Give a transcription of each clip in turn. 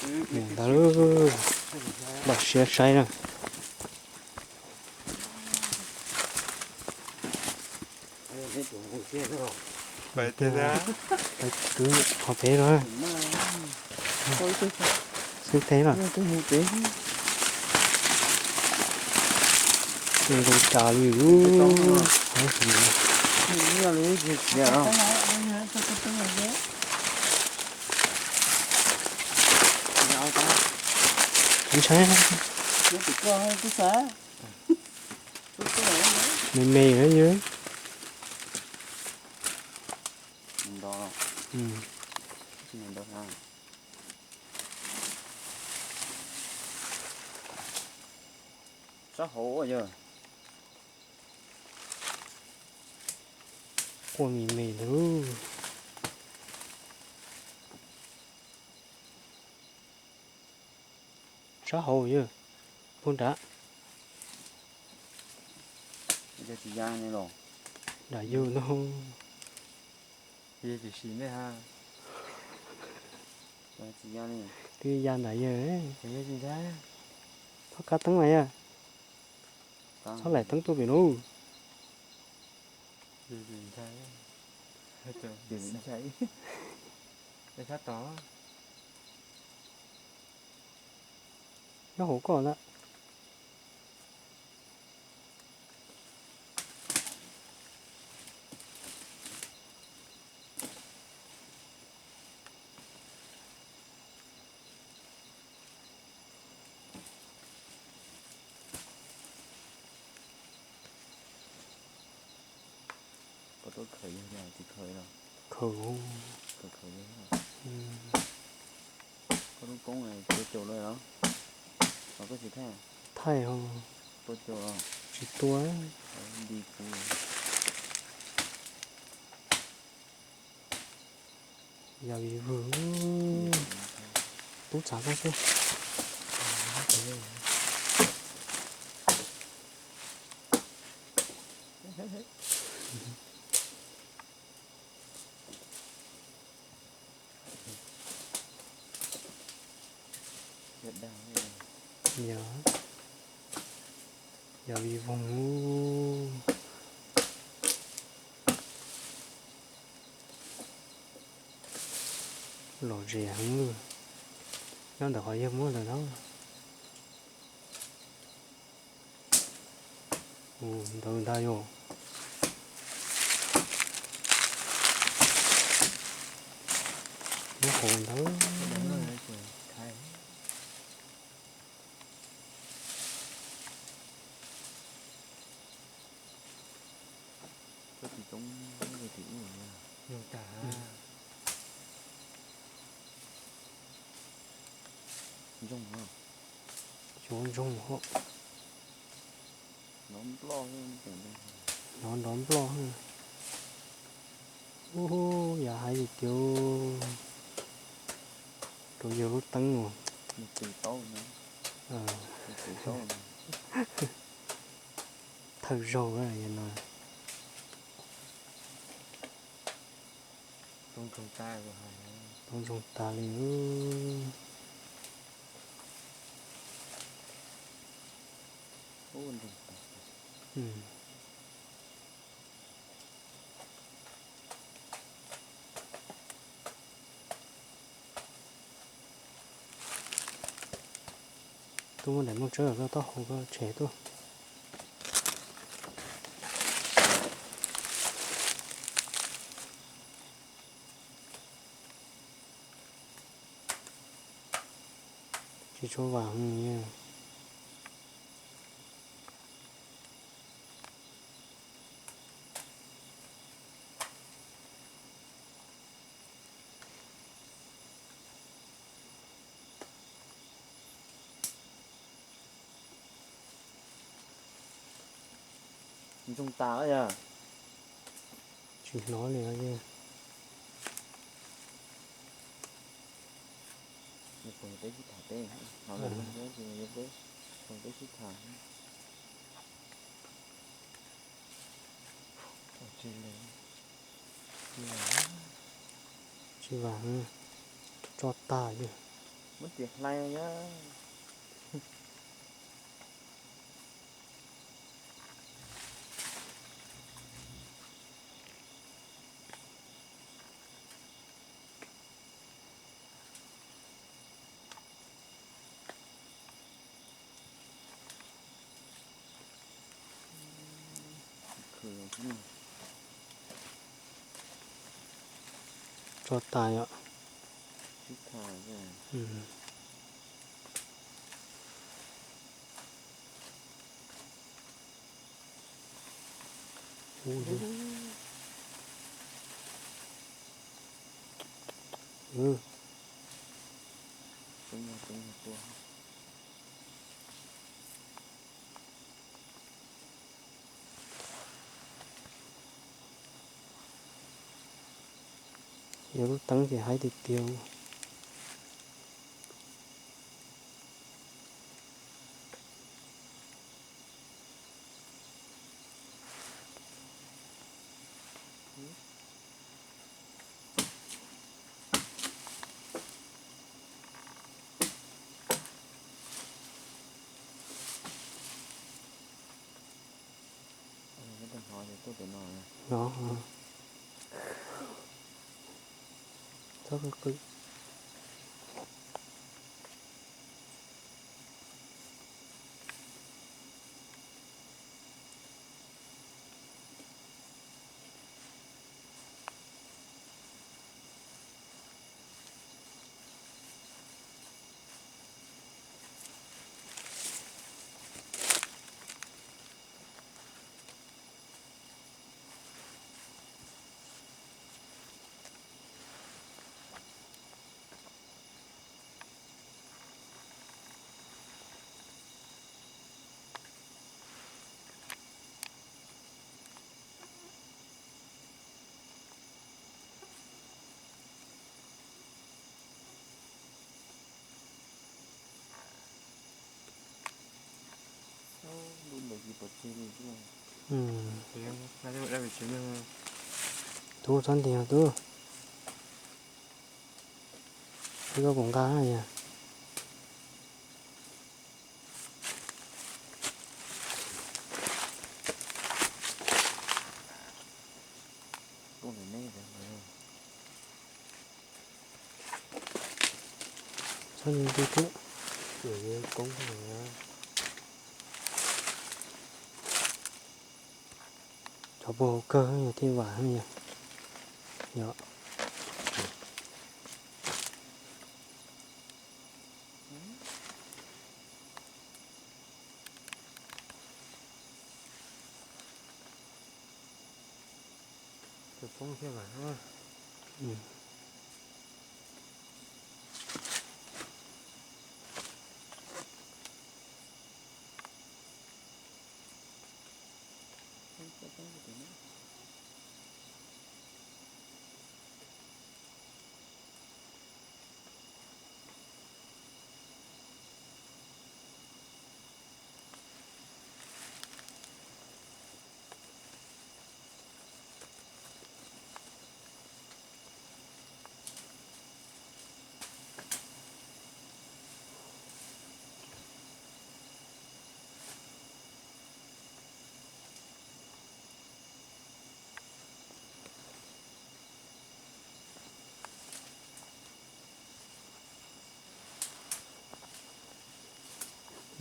Niam ntawd, npaj siab saib na. Pais twb qhov pem no. Xwb teb no. Zoo cas li lub. Ntshai. Me me na yog. Sab hauv yog. Quaj me me ntawd. Sab hauv yog. Puag nrad. Tsis ya ne los. Nram yug no. Yog tsis sim nej ha. Tsis ya ne. Twb ya nram yog. Tsis ntshai. Txhob kab teeb mas yog. Txhob laim teeb tuaj pem no. Tsis ntshai. Tsis ntshai. Sab tod. Nyob hauv koj ntag. Koj tuaj khaws yog tsis khaws los? Khaws. Khaws khaws yog. Koj lub koob tua caum lawm los? Los koj tsis thaij? Thaij ho. Tua caum los? Tsis tua. Nti kuv. Yog vim vwg tub txav koj xwb. Yog, yog vim voog. Lom zem heev lawm. Nyob ntawm qhov yawg muab ntawm no. Ntawd ntag yog. Nyob hauv ntawd. Zoo tag. Ntsoog, ntsoog hos. Nrov nploj. Ub, yog hais tias rau yawg lub teeb uas thawj zaug no. Tau ntsoog tas li. Tuaj muab daim nplooj tsawb koj taub hau koj tshem tuaj. Tsis tshua vam heev. Ntsoog tas yog. Tsis hnov li os. Peb sib tham peb, hnov lawm peb sib tham. Tsis vam, tso tag yog. Muab tis hlais yog. Tso tas yom. Yog lub teeb ces haib tiag tiag. No, txhob qw qw. Tub txhob nti tub. Tub koj puas nqa yog? Txhob nti thiab. Cov puag hauv kawg yog thiaj vam yog. Yog.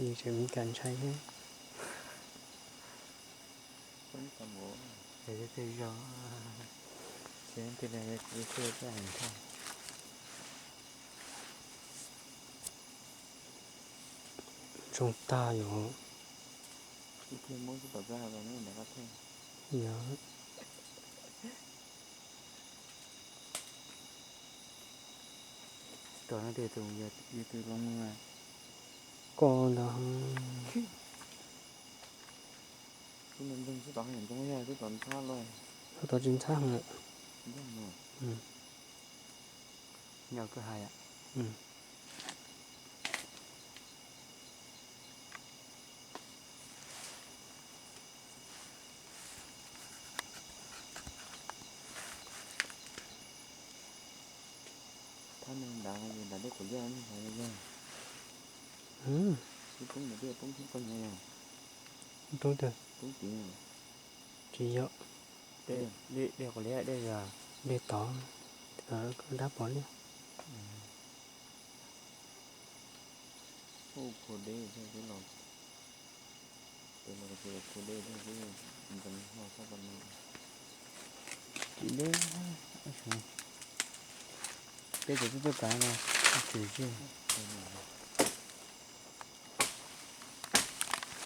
Tseem me kas ntshai thiab. Tej zog, tsis tias yog kuv xwb, tej heev thiab. Zoo tag yom. Yog. Tsis tom no tias tus yog tus loo. Koj ntag. Tus ntawd ntxeeg xwb tom ntxhab los. Xwb tom tsis ntxhab heev lawm. Nyob koj hais. Thab neeg nrad, nrad Dej qhuav liaj, dej qhuav liaj. Twb poob ntawd, poob thiab koj nyob yog? Poob tiag. Poob tid. Tsis yog. Dej qhuav liaj, dej tod, dab pov liaj. Ua khua deb thiab xwb los, peb los kuj khua deb thiab xwb, ntxeev hlo sab pas no. Tsis deb, peb cov tuaj tuaj kav no, tsis tseg.